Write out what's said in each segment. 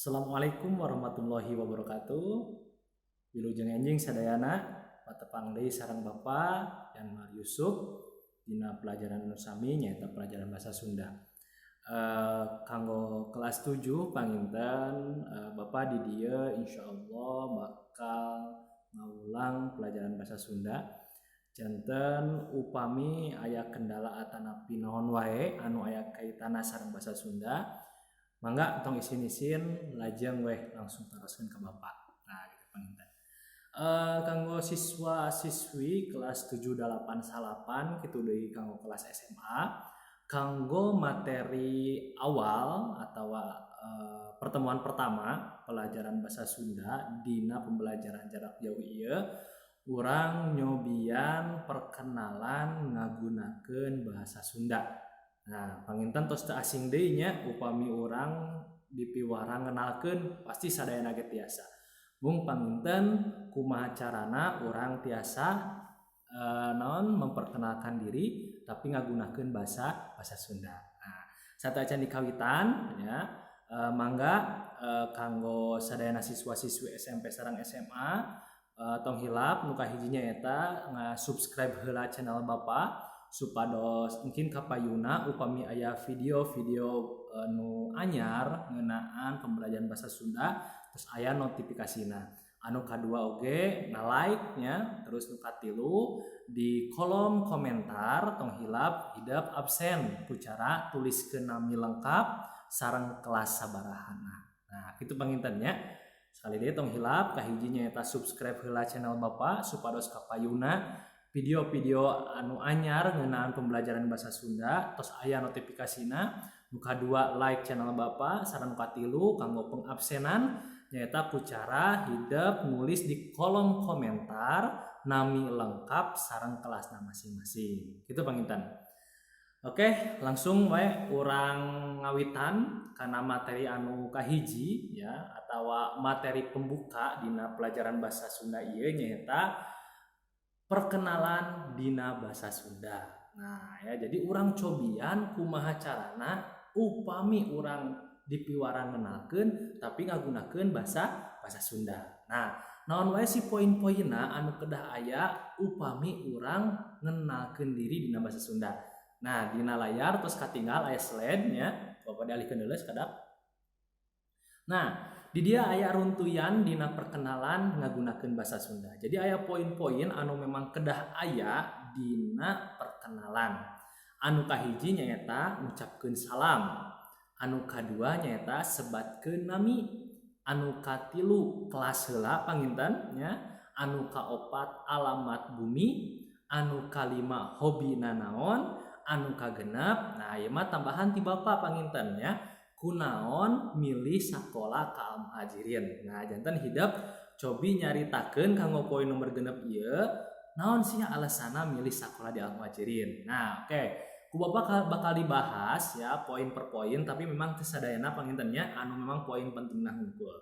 Assalamualaikum warahmatullahi wabarakatuh. Wilujeng enjing sadayana, patepang deui sareng Bapak Yanmar Yusuf dina pelajaran anu sami, nyaeta pelajaran bahasa Sunda. Kanggo kelas 7 panginten Bapak di dieu insyaallah bakal ngawulang pelajaran bahasa Sunda. Janten upami aya kendala atanapi naon wae anu aya kaitanna sareng bahasa Sunda, mangga tong isin-isin, lajeng weh langsung taroskeun ka Bapak. Nah, gitu panginten. Kanggo siswa-siswi kelas 7, 8, salapan, kitu deui kanggo kelas SMA, kanggo materi awal atau pertemuan pertama pelajaran bahasa Sunda dina pembelajaran jarak jauh ieu, urang nyobian perkenalan ngagunakeun bahasa Sunda. Nah, panginten tos teu asing deui nya upami urang dipiwarang ngenalkeun, pasti sadayana ge tiasa. Mung panginten kumaha carana urang tiasa naon, memperkenalkan diri tapi ngagunakeun bahasa bahasa Sunda. Nah, sateuacan dikawitan ya, mangga kanggo sadayana siswa-siswi SMP sareng SMA, tong hilap nu kahiji nyaeta nga-subscribe heula channel Bapak supados mungkin kapayuna upami aya video-video nu anyar ngeunaan pembelajaran bahasa Sunda terus aya notifikasina. Anu kadua oge na-like nya, terus nu katilu di kolom komentar tong hilap hidep absen ku cara tuliskeun nami lengkap sareng kelas sabarahana. Nah, kitu panginten nya. Sekali deui tong hilap kahiji nyaeta subscribe heula channel Bapak supados kapayuna video-video anu anyar ngeunaan pembelajaran bahasa Sunda tos aya notifikasina. Nu kadua, like channel Bapak, sareng nu katilu kanggo pengabsenan nyaeta ku cara hidep nulis di kolom komentar nami lengkap sareng kelasna masing-masing. Gitu panginten. Oke, langsung wae urang ngawitan kana materi anu kahiji ya, atau materi pembuka dina pelajaran bahasa Sunda ieu, nyaeta perkenalan dina bahasa Sunda. Nah, ya, jadi urang cobian kumaha carana upami urang dipiwarang ngenalkeun tapi ngagunakeun bahasa bahasa Sunda. Nah, naon wae sih poin-poinna anu kedah aya upami urang ngenalkeun diri dina bahasa Sunda? Nah, dina layar terus katinggal aya slide nya, Bapak dialihkeun heula sakedap. Nah, di dieu aya runtuyan dina perkenalan ngagunakeun bahasa Sunda. Jadi aya poin-poin anu memang kedah aya dina perkenalan. Anu kahiji nyaeta ngucapkeun salam. Anu kadua nyaeta sebatkeun nami. Anu katilu kelas heula panginten nya. Anu kaopat alamat bumi, anu kalima hobi nanaon, anu kagenep, nah, ieu mah tambahan ti Bapak panginten nya, kunaon milih sakola ka Al Muhajirin. Nah, janten hidep cobi nyaritakeun kanggo poin nomor 6 ieu, naon sih alasanna milih sakola di Al Muhajirin. Nah, oke. Ku Bapak bakal dibahas ya poin per poin, tapi memang teu sadayana panginten nya, anu memang poin pentingna hungkul.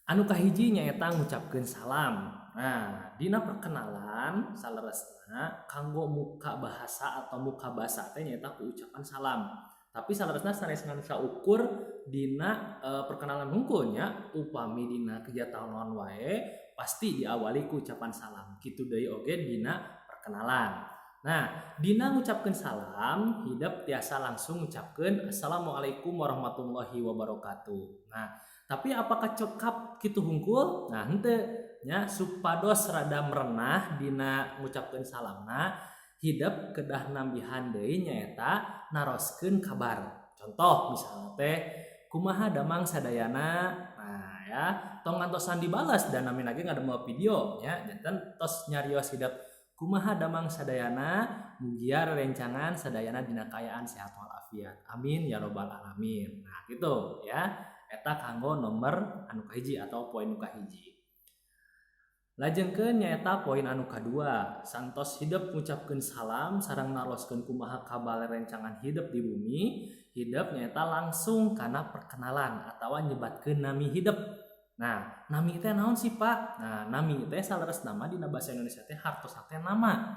Anu kahiji nyaeta ngucapkeun salam. Nah, dina perkenalan saleresna kanggo muka bahasa atau muka basa teh nyaeta ku ucapan salam. Tapi saleresna sanes ngan saukur dina perkenalan hungkul nya, upami dina kegiatan naon wae pasti diawali ku ucapan salam. Kitu deui oge dina perkenalan. Nah, dina ngucapkeun salam, hidep tiasa langsung ngucapkeun "Assalamualaikum warahmatullahi wabarakatuh". Nah, tapi apakah cekap kitu hungkul? Nah, henteu nya, supados rada merenah dina ngucapkeun salamna, hidep kedah nambihan deui, nyaeta naroskeun kabar. Contoh misalnya teh, "Kumaha damang sadayana?" Nah, ya, tong ngantosan dibalas dan namina ge ngadamel video nya, janten tos nyarios hidep, "Kumaha damang sadayana, mugia rerencangan sadayana dina kaayaan sehat walafiat. Amin ya robbal alamin." Nah, gitu ya. Eta kanggo nomor anu kahiji atau poin nu kahiji. Lajengkeun nyaeta poin anu kadua, santos hidep ngucapkeun salam sareng naroskeun kumaha kabar rencangan hidep di bumi, hidep nyaeta langsung kana perkenalan atawa nyebatkeun nami hidep. Nah, nami teh naon sih, Pak? Nah, nami teh saleresna mah dina bahasa Indonesia teh hartosna teh nama.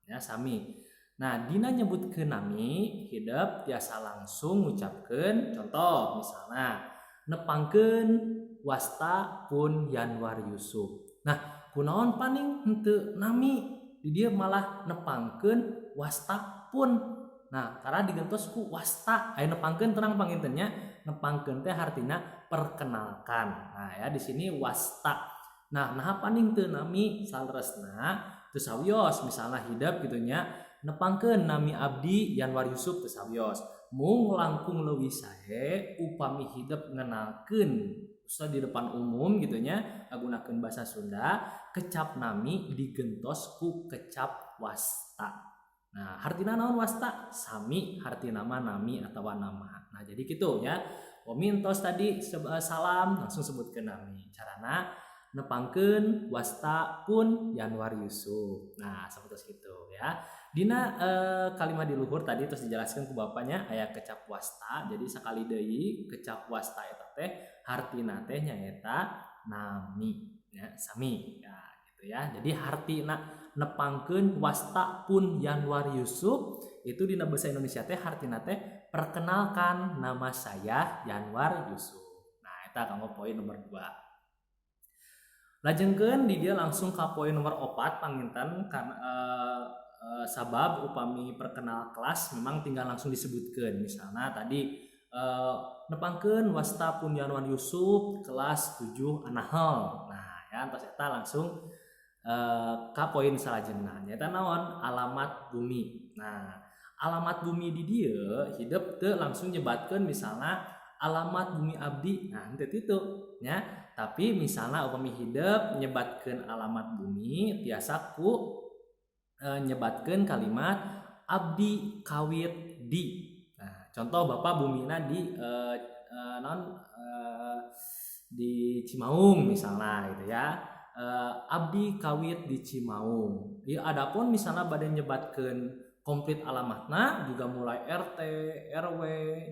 Ya, sami. Nah, dina nyebutkeun nami hidep tiasa langsung ngucapkeun. Contoh misalnya, nepangkeun, wasta pun Yanwar Yusuf. Nah, kunaon paning henteu nami di dieu malah nepangkeun wasta pun? Nah, karena digentos ku wasta. Aya nepangkeun, tenang, panginten nya, nepangkeun teh artinya perkenalkan. Nah ya, di sini wasta. Nah, nah paning teu nami? Saleresna teu sawios. Misalnya hidep gitu nya, nepangkeun, nami abdi Yanwar Yusuf, teu sawios. Mung langkung leuwih sae upami hidep ngenalkeun di depan umum gitu nya, ngagunakeun bahasa Sunda, kecap nami digentos ku kecap wasta. Nah, hartina naon wasta? Sami hartina mah nami atau nama. Nah, jadi gitu ya. Upami tos tadi salam langsung sebutkeun nami. Carana, nepangkeun, wasta pun Yanwar Yusuf. Nah, seperti itu ya. Dina kalimat di luhur tadi terus dijelaskan ku bapaknya aya kecap wasta. Jadi sekali deui, kecap wasta eta teh hartina teh nyaeta nami ya, sami ya gitu ya. Jadi hartina nepangkeun, wasta pun Yanwar Yusuf itu dina bahasa Indonesia teh hartina teh perkenalkan, nama saya Yanwar Yusuf. Nah, eta kanggo poin nomor 2. Lajengkeun di dieu langsung ka poin nomor 4 panginten, karena sabab upami perkenal kelas memang tinggal langsung disebutkan. Misalnya tadi nepangkeun, wasta pun Yanwar Yusuf, kelas 7 An-Nahl. Nah ya, entos eta langsung ka poin salajengna, nyaeta naon? Alamat bumi. Nah, alamat bumi di dieu hidep teu langsung nyebatkeun misalnya alamat bumi abdi. Nah, henteu kitu nya. Tapi misalnya upami hidep nyebatkeun alamat bumi tiasa ku nyebatkeun kalimat abdi kawit di. Nah, contoh bapak bumina di non di Cimaung misalnya gitu ya. Abdi kawit di Cimaung. Ya, adapun misalnya bade nyebatkeun komplit alamatna juga mulai RT, RW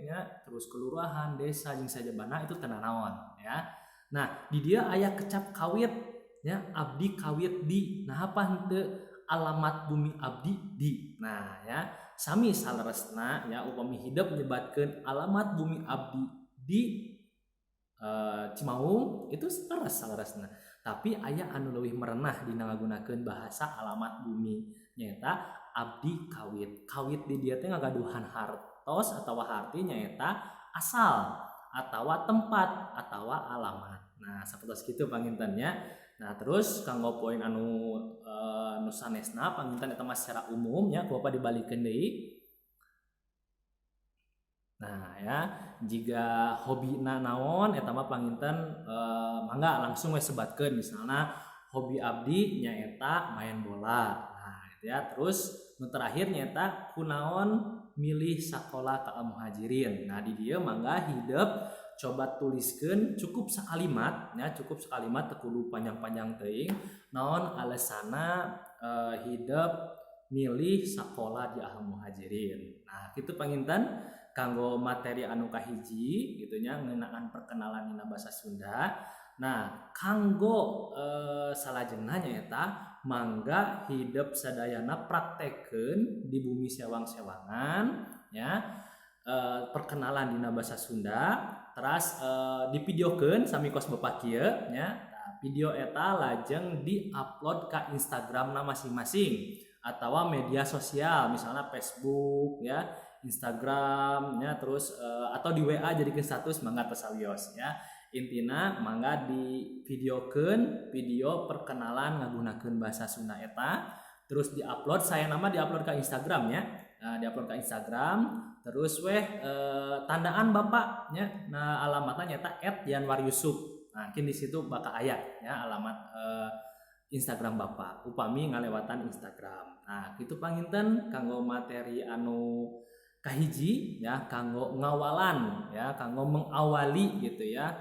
nya, terus kelurahan, desa jeung sajabana itu teu nanaon ya. Nah, di dieu aya kecap kawit ya, abdi kawit di. Nah, apa henteu alamat bumi abdi di? Nah ya, sami saleresna ya, upami hidep nyebatkeun alamat bumi abdi di Cimaung itu leres saleresna. Tapi aya anu leuwih merenah dina ngagunakeun bahasa alamat bumi, nyaeta abdi kawit. Kawit di dieu teh ngagaduhan hartos atau harti nyaeta asal atau tempat atau alamat. Nah, sapertos kitu panginten nya. Nah, terus kanggo poin anu nu sanesna panginten eta mah secara umum ya, ku bapak dibalikeun deui. Nah ya, jika hobina naon eta mah panginten mangga langsung we sebatkeun, misalnya hobi abdi nyaeta main bola. Nah, gitu ya. Terus nu terakhir nyaeta kunaon milih sakola ka Al Muhajirin. Nah, di dieu mangga hidep coba tuliskeun cukup sakalimat ya, cukup sakalimat, teu kudu panjang-panjang teuing, naon alesana hidep milih sakola di Al Muhajirin. Nah, kitu panginten kanggo materi anu kahiji gitu nya, ngeunaan perkenalan dina bahasa Sunda. Nah, kanggo salajengna nyaeta mangga hidep sadayana praktekeun di bumi sewang-sewangan ya, perkenalan dina bahasa Sunda, teras divideokeun sami kos bapak kieu nya. Nah, video eta lajeng diupload ke Instagramna masing-masing atau media sosial, misalnya Facebook ya, Instagram ya, terus atau di WA jadi ke status, mangga teu sawios ya. Intina mangga di videokeun video perkenalan ngagunakeun bahasa Sunda eta, terus diupload, saena mah diupload ke Instagram ya. Nah, diupload ke Instagram terus weh tandaan bapak nya. Nah, alamatnya nyaeta @yanwaryusuf. Nah, mungkin di situ bakal aya ya alamat Instagram bapak upami ngalewatan Instagram. Nah, itu panginten kanggo materi anu kahiji ya, kanggo ngawalan ya, kanggo mengawali gitu ya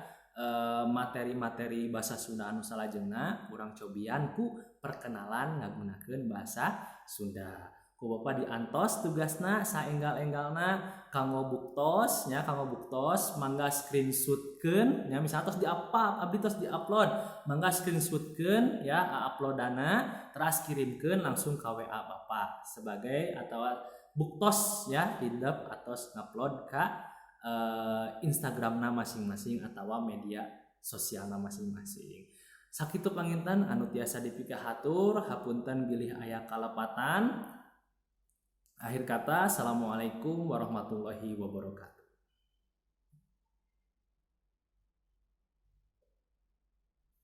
materi-materi bahasa Sunda anu salajengna. Urang cobian ku perkenalan ngagunakeun bahasa Sunda. Ku Ku Bapak diantos tugasna saenggal-enggalna kanggo buktos nya, kanggo buktos mangga screenshotkeun nya. Misalnya tos di-apa abdi tos di-upload, mangga screenshotkeun ya uploadana, terus kirimkeun langsung ke WA Bapak sebagai atau buktos ya hidep atau ngupload ke Instagramna masing-masing atau media sosialna masing-masing. Sakitu panginten anu tiasa dipikahatur, hapunten bilih aya kalepatan. Akhir kata, assalamualaikum warahmatullahi wabarakatuh.